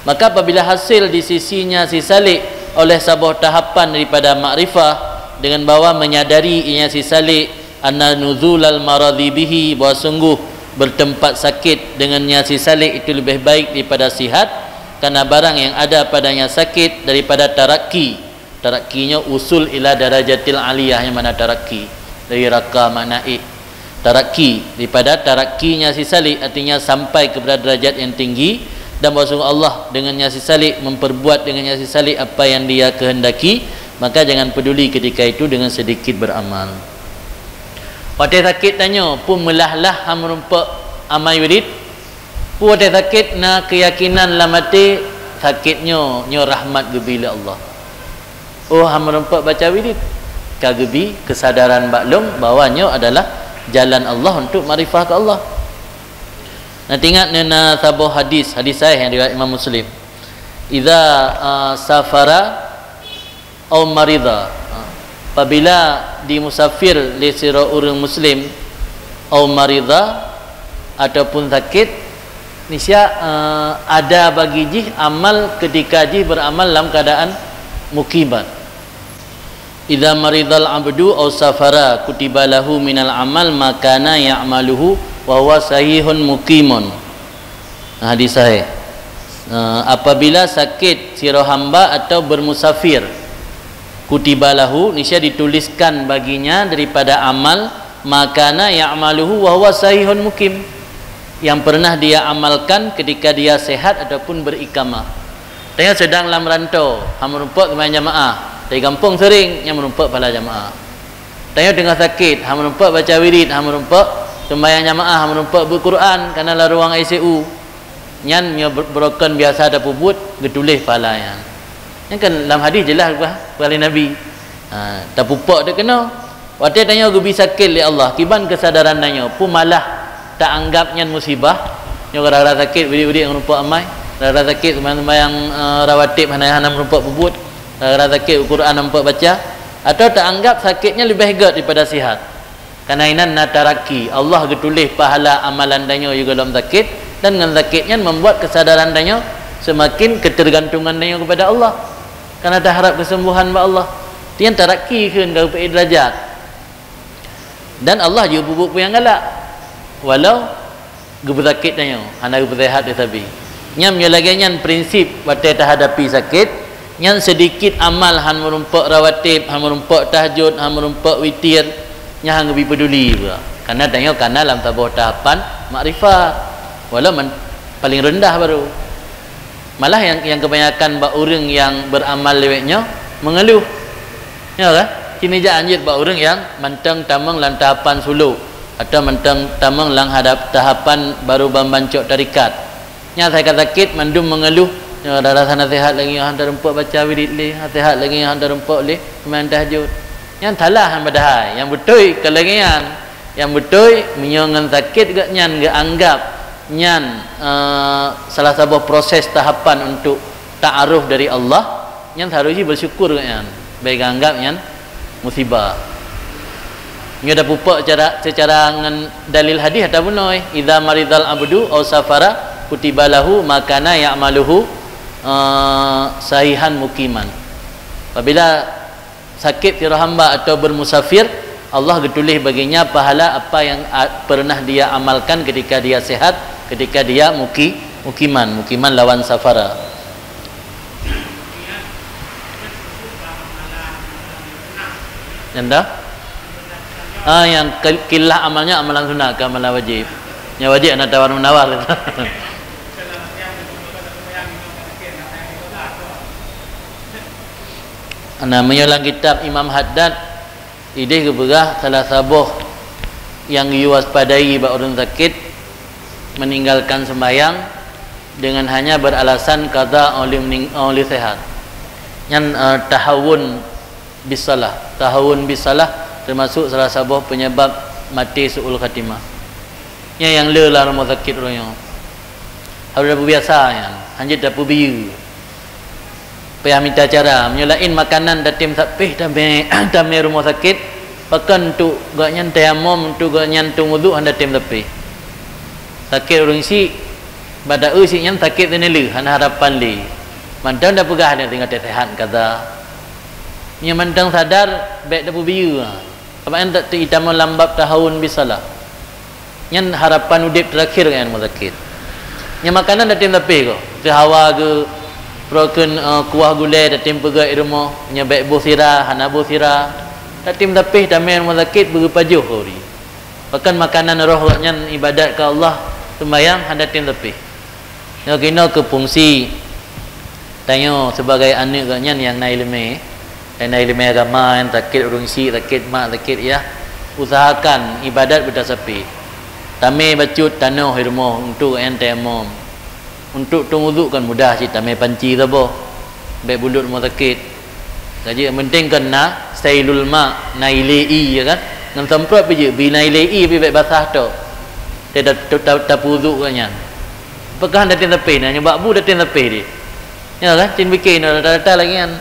Maka apabila hasil di sisinya si Saleh oleh saboh tahapan daripada makrifah, dengan bahwa menyadari ianya si Saleh anna nuzulal maradhi bihi, bahwa sungguh bertempat sakit dengannya si Saleh itu lebih baik daripada sihat, karena barang yang ada padanya sakit daripada tarakki. Tarakki nyoe usul ila darajatil aliyah, nyang mana tarakki dari raka makna naik. Tarakki, daripada tarakkinya si Saleh, artinya sampai kepada derajat yang tinggi, dan bahwa sungguh Allah dengannya si Saleh memperbuat dengannya si Saleh apa yang Dia kehendaki, maka jangan peduli ketika itu dengan sedikit beramal. Watée sakét tanyoe pun meulah-lah han meurumpok amai wirid, peue watée sakét na keuyakinan lam até sakét nyoe, nyoe rahmat geubi lé Allah. Oh, han meurumpok baca wirid, ka geubi keusadaran bak lôn bahwa nyoe adalah jalan Allah untuk makrifah keu Allah. Nah, teuingat neuh na saboh hadis, hadis sahih nyang riwayat Imam Muslim. Idza, ah, safara au marida. Ha, apabila dimusafir lé sidroe ureuëng muslim, au marida, ataupun sakét, nisya, eh, ada bagi jih amal ketika jih beramal lam keadaan mukiman. Idza maridal abdu au safara kutiba lahu minal amal ma kana ya'maluhu wa huwa sahihun mukimun. Hadis sahih. Eh, apabila sakét sidroe hamba atau bermusafir, Kutiba lahu, niscaya dituliskan baginya daripada amal, ma kana ya'maluhu wa huwa sahihun mukim, yang pernah dia amalkan ketika dia sehat ataupun berikamah. Tanyoe sedang lam rantau, han meurumpok seumayang jamaah. Dari gampông sering, nyan meurumpok pahala jamaah. Tanyoe teungoh sakét, han meurumpok baca wirid, han meurumpok seumayang jamaah, han meurumpok beuet Quran, kana lam ruang I C U. Nyan nyoe ber-, beurokon biasa tapeubuet, geutuléh pahala nyan. Nyan kan lam hadis jeulaih bah, bah lé Nabi. Ha, tapupok teuh keunoe. Watée tanyoe geubi sakét lé Allah, kiban keusadaran tanyoe, peue malah taanggab nyan musibah? Nyoe gara-gara sakét, wirid-wirid ngon rumpok amai, gara-gara sakét seumayang-seumayang, eh, rawatib hana, hana meurumpok peubuet, gara-gara sakét Al-Quran hana meurumpok baca, atau taanggab sakét nyan leubeh gét daripada sihat? Kana inan na taraki, Allah geutuléh pahala amalan tanyoe yue gohlom sakét, dan ngon sakét nyan membuat keusadaran tanyoe seumaken keuteurgantungan tanyoe keupada Allah. Kana taharab keuseumbôhan bak Allah. Tian taraki kheun ka geupeuék deurajat. Dan Allah jeuet peubuet peue nyang galak. Walau geupeusakét tanyoe, hana geupeuseuhat lé sabe. Nyan meunyoe lagée nyan prinsip watée tahadapi sakét, nyan seudikit amal han meurumpok rawatib, han meurumpok tahajud, han meurumpok witir, nyan han geubi peuduli pue. Kana tanyoe kana lam saboh tahapan makrifat. Walau man-, paling reundah baru. Malah nyang, nyang kebanyakan bak ureuëng nyang beuramal lewat nyoe mengeluh. Nyoe kan? Cini jak anjeuet bak ureuëng nyang mantong tamong lam tahapan suluk atau mantong tamong lam hadap tahapan baru ban-ban cok tarikat. Nyang sakét-sakét mandum mengeluh, nyoe rasa hana sehat lagi, han tarumpok baca wirid lé, hana sehat lagi, han tarumpok lé seumayang tahajud. Nyan salah han padahai, nyang beutôi ka lagée nyan. Nyang beutôi, meunyoe ngon sakét geuh nyan geuanggab nyan, eh, salah saboh proses tahapan untuk ta'aruf dari Allah, nyan harôh jih beusyukur geuh nyan, bék geuanggab nyan musibah. Nyoe tapupok cara, seucara ngon dalil hadis ata bunoe, "Idza maridal abdu au safara kutiba lahu ma kana ya'maluhu, eh, sahihan mukiman." Apabila sakét sidroe hamba atau bermusafir, Allah geutuléh baginya pahala apa yang a-, pernah dia amalkan ketika dia sehat, ketika dia muki-, mukiman, mukiman lawan safara. Nyanda? Ah, nyang ki-, kilah amalnya amalan sunat, ka amalan wajib. Nyang wajib hana tawar-menawar. Nah, meunyoe lam kitab Imam Haddad, ideh geupeugah salah saboh nyang geuwaspadai bak ureuëng sakét meninggalkan sembahyang dengan hanya beralasan qadha óh lheueh mening-, óh lheueh sehat. Nyan, eh, tahawun bisalah. Tahawun bisalah teumasuk salah saboh penyebab maté su'ul khatimah. Nyan nyang le lam rumoh sakét uroe nyoe. Harôh tapeubiasa nyan, hanjeuet tapeubiyeu. Payah mita cara, meunyoe laén makanan tatem sapéh tamé, tamé rumoh sakét, pakon untuk gobnyan tayamom, untuk gobnyan teuwudu hana tem sapéh. Sakét ureuëng syiek, bak taeu syiek nyan sakét teuneulheueh, hana harapan lé. Mantong tapeugah nyan tinggai teusehat kaza. Nyan mantong sadar, bék tapeubiyeu. Sabab nyan ta-, teuitamong lam bab tahawun bisalah. Nyan harapan udeb teurakhir nyan meutakir. Nyan makanan tatem sapéh ko. Teuhawa geu, peurokon, eh, kuah gulée tatem peugét i rumoh, nyan bék boh sira, hana boh sira. Tatem sapéh tamé rumoh sakét beugeupajoh keu uri. Bahkan makanan roh gobnyan ibadat keu Allah, seumbahyang hana tatem sapéh. Nyoe keunoe keu fungsi tanyoe sibagai aneuëk gobnyan nyang na iéleumé, nyang na iéleumé agama, nyang sakét ureuëng syiek, sakét mak, sakét yah, usahakan ibadat beutasapéh. Tamé bacut tanoh i rumoh untuk gobnyan tayamom. Untuk teuwudu kan mudah cit, tamé panci saboh. Bék bulut rumoh sakét. Saja nyang penting kan na sailul ma, na ilée ie, ya kan? Ngon semprot pih jeuet, bri na ilée ie pih bék basah tok. Teuta-, teuta-, tapeuwudu gobnyan. Peugah tatem sapéh na, nyoe bak bu tatem sapéh deh. Ya kan? Cit pike na rata-rata lagée nyan.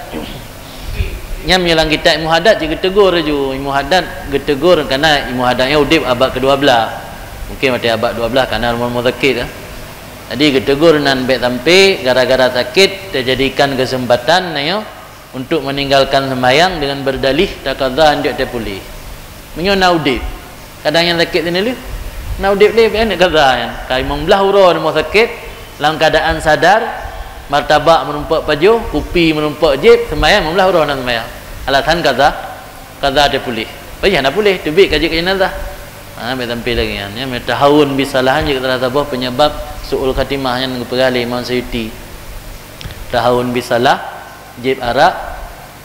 Nyan meunyoe lam kitab Ilmu Haddad cit geutegur laju. Ilmu Haddad geutegur karena Ilmu Haddad nyan udeb abad kedua belas. Mungkin watée abad dua belas karena rumoh-rumoh sakét, ya. Jadi geutegur nan bék sampai gara-gara sakét teujadikan keuseumpatan na nyoe untuk meninggalkan sembahyang dengan berdalih takaza hanjeuet tapuléh. Meunyoe na udeb, kadang nyang sakét teuneulheueh, na udeb lé bék aneuëk kaza nyan. Ka limong blaih uroe rumoh sakét, lam keuadaan sadar, martabak meurumpok pajoh, kupi meurumpok jieb, sembahyang limong blaih uroe na sembahyang. Alasan kaza, kaza teupuléh. Bah hana puléh, teubiet ka jeuet keu jenazah. Ha, bèk sampai lagèe nyan, ya. Tahawun bis shalah jeuet salah saboh penyebab su'ul khatimah, nyan geupeugah lé Imam Suyuti. Tahawun bis shalah, jieb arak,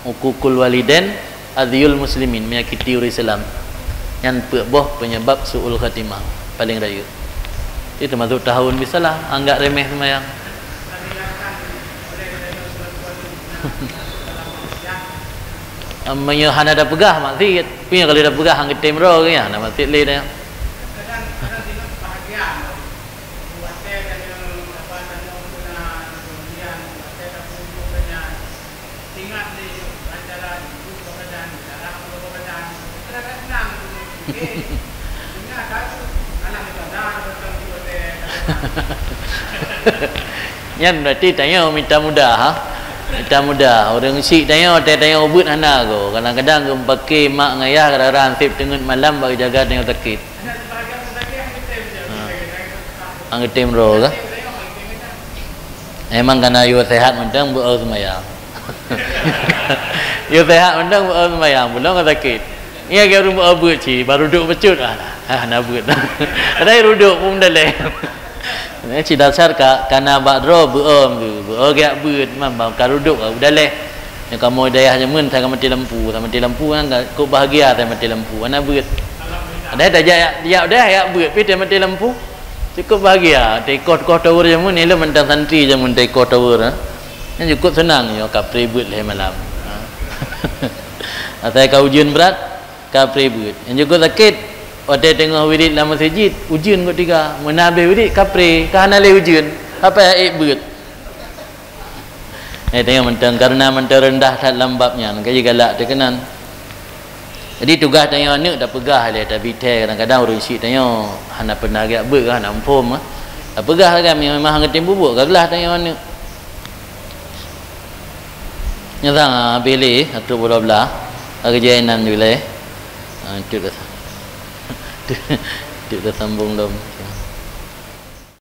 uququl walidain, adhiyul muslimin, menyakiti ureueng Islam. Nyan peuet boh penyebab su'ul khatimah, paléng rayeuk. Itu termasuk tahawun bis shalah, anggap remeh seumayang. Meunyoe hana tapeugah maksiet, tapi nyoe ka lheueh tapeugah han geutem droe, ya, hana maksiet lé nyan. Nyan berarti tanyoe mita mudah, ha? Mita mudah. Ureueng syiek tanyoe, watèe tanyoe ubeuet hana goe. Kadang-kadang geumeupaké mak ngon ayah gara-gara han sép teungeut malam bak geujaga tanyoe sakét. Ha. Han geutem droe kah? Memang kana yue sehat mantong beu seumayang. Yue sehat mantong beu seumayang, belom ka sakét. Iya, ka ureueng beu beuet cit, baru duek bacut, ah, ah, na beuet. Padahai rudok pun daleh. Nyan cit dasar ka, kana bak droe beuom tu, beuom geujak beuet, memang ka rudok ka udaleh. Nyoe kamoe dayah jameun sai ka maté lampu, sai maté lampu kan, ka, kok bahagia sai maté lampu, hana beuet. Padahai tajak, jak dayah jak beuet, pih tai maté lampu. Cukup bahagia, teukoh-koh tower jameun, ilôn mantong santri jameun teukoh tower, ha. Nyan cukup seunang, nyoe kapré beuet lhèe malam. Ha. Asai ka ujeuen brat, kapré beuet. Nyang jeuet sakét, watèe teungoh wirit lam meuseujid, ujeuen geuh tiga. Meunan habéh wirit, kapré, ka hana lé ujeuen. Sapai ék beuet. Eh, tengok mantong, karena mantong rendah that lam bab nyan, ka jigalak teuh keunan. Jadi, tugaih tanyoe aneuk tapeugah lé, tabi thèe, kadang-kadang ureueng syiek tanyoe hana peunah geujak beuet, hana muphom, ah. Tapeugah lagèe, memang han geutem peubuet, ka glah tanyoe aneuk. Nyan sang, ah, habéh lé, satu bola belah. Lagèe jai nan ju lé. Ah, itu dah. Itu dah sambung lom.